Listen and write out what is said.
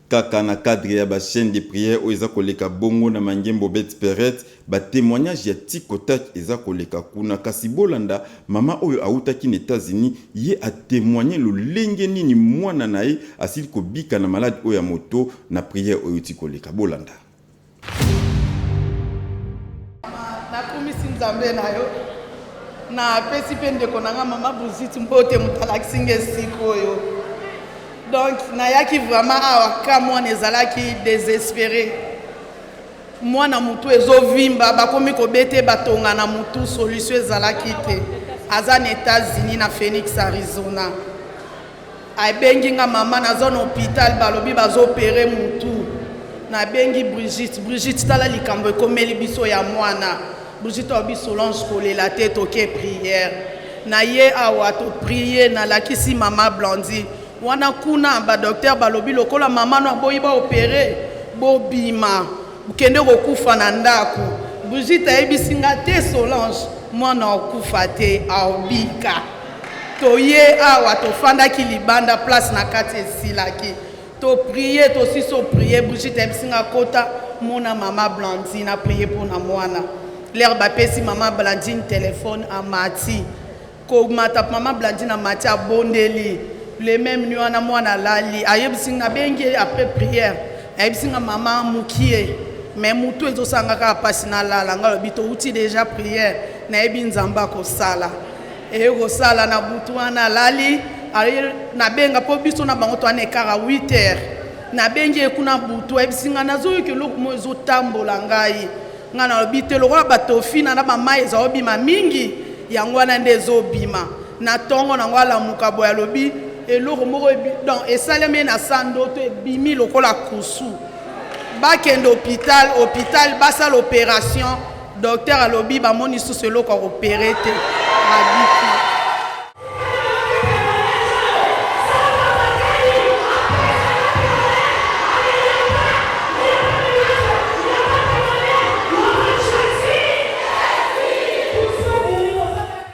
Kaka na cadre ya ba chaines de prière oyo eza koleka bongo na Mangembo Bet Peret, ba temoignages ya tic au tac eza koleka kuna. Kasi bolanda mama oyo awutaki na Etats-Unis, ye a temoigner lolenge nini mwana na ye asili kobika na malade oyo ya moto na prière oyo euti koleka. Bolanda. Nakumisi Nzambe na yo, napesi mpe ndeko na nga mama Brigitte mbote, moto alakisi nga esika oyo. Donc nayaki vraiment awa ka mwana ezalaki désespéré, mwana motu ezovimba, bakomi kobete batonga na motu, solution ezalaki te. Aza na États-Unis na Phoenix, Arizona. Abengi nga, mama, naza na hôpital, balobi bazoopérer mutu. Nabengi Brigitte: Brigitte, tala likambo ekomeli biso ya mwana. Brigitte alobi: Solange, kolela te, toke prière. Na ye awa, toprier, nalakisi mama Blandine wana kuna. Badocteur balobi lokola mama no aboyi baopérer, bobima, kende kokufa na ndako. Brigitte ayebisi nga te: Solange, mwana okufa te, aobika. Toye awa, tofandaki libanda, place na kati esilaki. Toprier, tosisi oprier, Brigitte ayebisi nga: kota, mona mama Blandine, aprier mpona mwana. L'heure bapesi mama Blandine telefone, amati komata, mama Blandine amati, abondeli. Le même nuit wana mwana alali, ayebisi nga, abengi ye après prière, ayebisi nga: mama, mokie, mais motu ezosanga kaka mpasi, nalala. Nga alobi: touti déjà prière, nayebi Nzambe akosala. Eye kosala na butu wana, alali. Nabenga mpo biso na bango towana ekara 8 heures. Nabengi ye kuna butu, ayebisi nga: nazoyoka eloko moko ezotambola ngai. Ngai nalobi te, lokola batofina na bamai ezalobima mingi, yango wana nde ezobima. Na ntongo nango alamuka boye, alobi eloko moko donc esalemi ye na sa ndoto, ebimi lokola kusu. Bakende hôpital, hôpital basala opération, docteur alobi bamoni susu eloko ya koopérer te, abiki.